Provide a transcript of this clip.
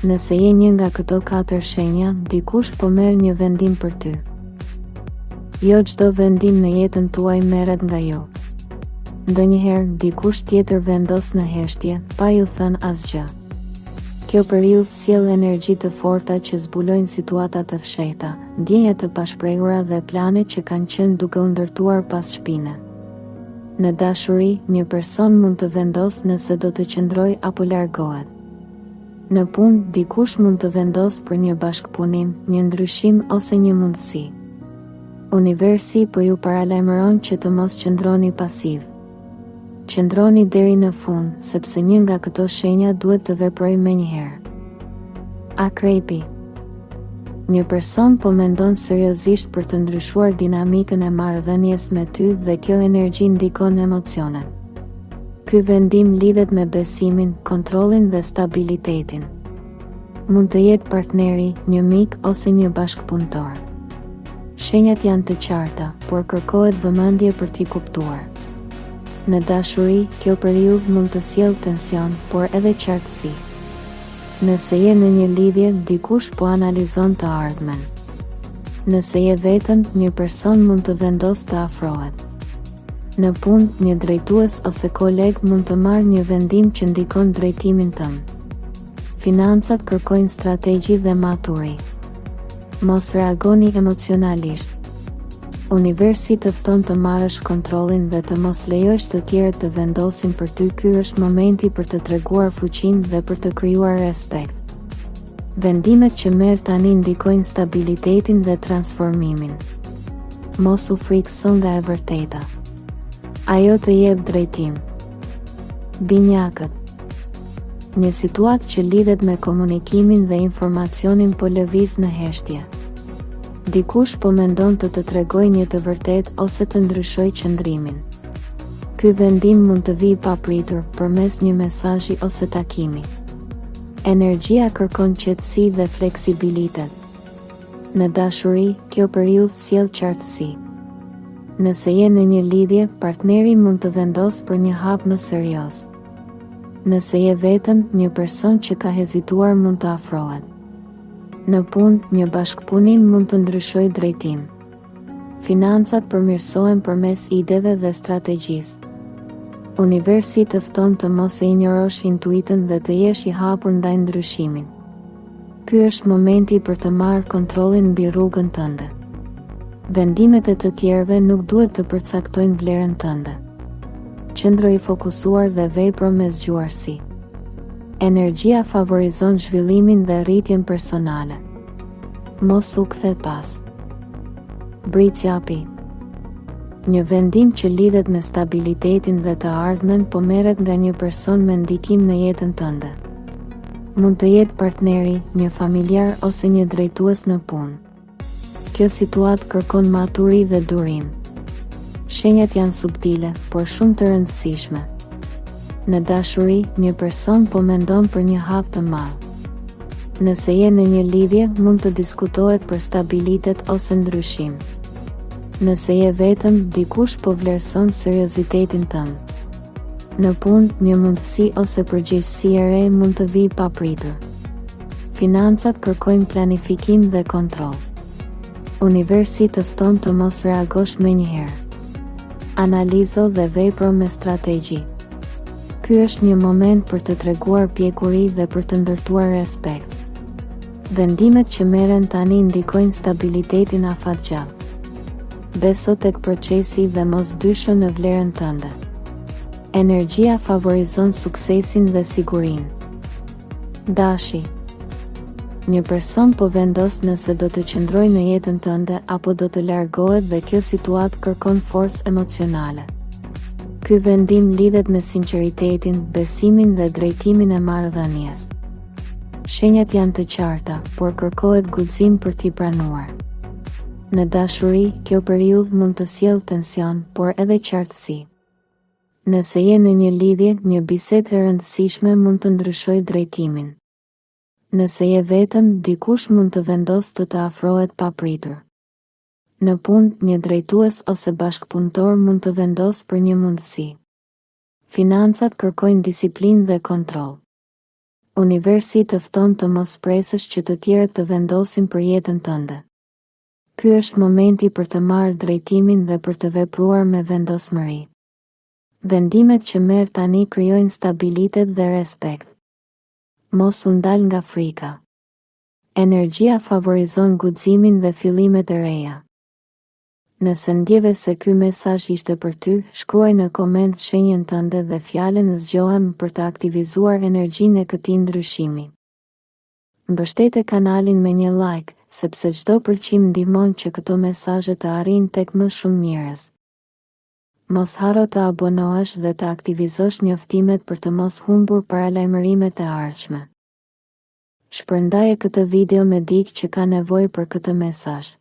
Nëse je një nga këto katër shenja, dikush po merr një vendim për ty. Jo çdo vendim në jetën tuaj merret nga ju. Ndonjëherë, dikush tjetër vendos në heshtje, pa ju thënë asgjë. Kjo periudhë sjell energji të forta që zbulojnë situata të fshehta, ndjenja të pashprehura dhe plane që kanë qenë duke u ndërtuar pas shpine. Në dashuri, një person mund të vendosë nëse do të qëndrojë apo largohet. Në punë, dikush mund të vendosë për një bashkëpunim, një ndryshim ose një mundësi. Universi po ju paralajmëron që të mos qëndroni pasiv. Qëndroni deri në fund, sepse një nga këto shenja duhet të veprojë menjëherë. Akrepi Një person po mendon seriozisht për të ndryshuar dinamikën e marrëdhënies me ty dhe kjo energji ndikon emocionet. Ky vendim lidhet me besimin, kontrollin dhe stabilitetin. Mund të jetë partneri, një mik ose një bashkëpunëtor. Shenjat janë të qarta, por kërkohet vëmendje për t'i kuptuar. Në dashuri, kjo periudhë mund të sjellë tension, por edhe qartësi. Nëse je në një lidhje, dikush po analizon të ardhmen. Nëse je vetëm, një person mund të vendosë të afrohet. Në punë, një drejtues ose koleg mund të marrë një vendim që ndikon drejtimin tënd. Financat kërkojnë strategji dhe maturi. Mos reagoni emocionalisht. Universi të fton të marrësh kontrollin dhe të mos lejosh të tjerët të vendosin për ty ky është momenti për të treguar fuqinë dhe për të krijuar respekt. Vendimet që merr tani ndikojnë stabilitetin dhe transformimin. Mos u frikëso nga e vërteta. Ajo të jep drejtim. Binjakët. Një situatë që lidhet me komunikimin dhe informacionin po lëviz në heshtje. Dikush po mendon të të tregojë një të vërtetë ose të ndryshojë qëndrimin. Ky vendim mund të vijë papritur, përmes një mesazhi ose takimi. Energjia kërkon qetësi dhe fleksibilitet. Në dashuri, kjo periudhë sjell qartësi. Nëse je në një lidhje, partneri mund të vendosë për një hap më serioz. Nëse je vetëm, një person që ka hezituar mund të afrohet. Në punë, një bashkëpunim mund të ndryshojë drejtim. Financat përmirësohen përmes ideve dhe strategjisë. Universi të fton të mos e injorosh intuitën dhe të jesh i hapur ndaj ndryshimit. Ky është momenti për të marrë kontrollin mbi rrugën tënde. Vendimet e të tjerëve nuk duhet të përcaktojnë vlerën tënde. Qëndro i fokusuar dhe vepro me zgjuarsi. Energjia favorizon zhvillimin dhe rritjen personale. Mos u kthe pas. Bricjapi. Një vendim që lidhet me stabilitetin dhe të ardhmen po merret nga një person me ndikim në jetën tënde. Mund të jetë partneri, një familjar ose një drejtues në punë. Kjo situatë kërkon maturi dhe durim. Shenjat janë subtile, por shumë të rëndësishme. Në dashuri, një person po mendon për një hap të madh. Nëse je në një lidhje, mund të diskutohet për stabilitet ose ndryshim. Nëse je vetëm, dikush po vlerëson seriozitetin tënd. Në punë, një mundësi ose përgjegjësi e re mund të vijë papritur. Financat kërkojnë planifikim dhe kontroll. Universi të fton të mos reagosh menjëherë. Analizo dhe vepro me strategji. Ky është një moment për të treguar pjekuri dhe për të ndërtuar respekt. Vendimet që merren tani ndikojnë stabilitetin afatgjatë. Beso tek procesi dhe mos dysho në vlerën tënde. Energjia favorizon suksesin dhe sigurinë. Dashi Një person po vendos nëse do të qëndrojë në jetën tënde apo do të largohet dhe kjo situatë kërkon forcë emocionale. Ky vendim lidhet me sinqeritetin, besimin dhe drejtimin e marrëdhënies. Shenjat janë të qarta, por kërkohet guxim për t'i pranuar. Në dashuri, kjo periudhë mund të sjellë tension, por edhe qartësi. Nëse je në një lidhje, një bisedë e rëndësishme mund të ndryshojë drejtimin. Nëse je vetëm, dikush mund të vendosë të të afrohet papritur. Në punë, një drejtues ose bashkëpunëtor mund të vendosë për një mundësi. Financat kërkojnë disiplinë dhe kontroll. Universi të fton të mos presësh që të tjerët të vendosin për jetën tënde. Ky është momenti për të marrë drejtimin dhe për të vepruar me vendosmëri. Vendimet që merr tani krijojnë stabilitet dhe respekt. Mos u ndal nga frika. Energjia favorizon guximin dhe fillimet e reja. Nëse ndjeve se ky mesazh ishte për ty, shkruaj në koment shenjën tënde dhe fjalën zgjohem për të aktivizuar energjinë e këtij ndryshimi. Mbështete kanalin me një like, sepse çdo pëlqim ndihmon që këto mesazhe të arrijnë tek më shumë njerëz. Mos harro të abonohesh dhe të aktivizosh njoftimet për të mos humbur paralajmërimet e ardhshme. Shpërndaje këtë video me dikë që ka nevojë për këtë mesazh.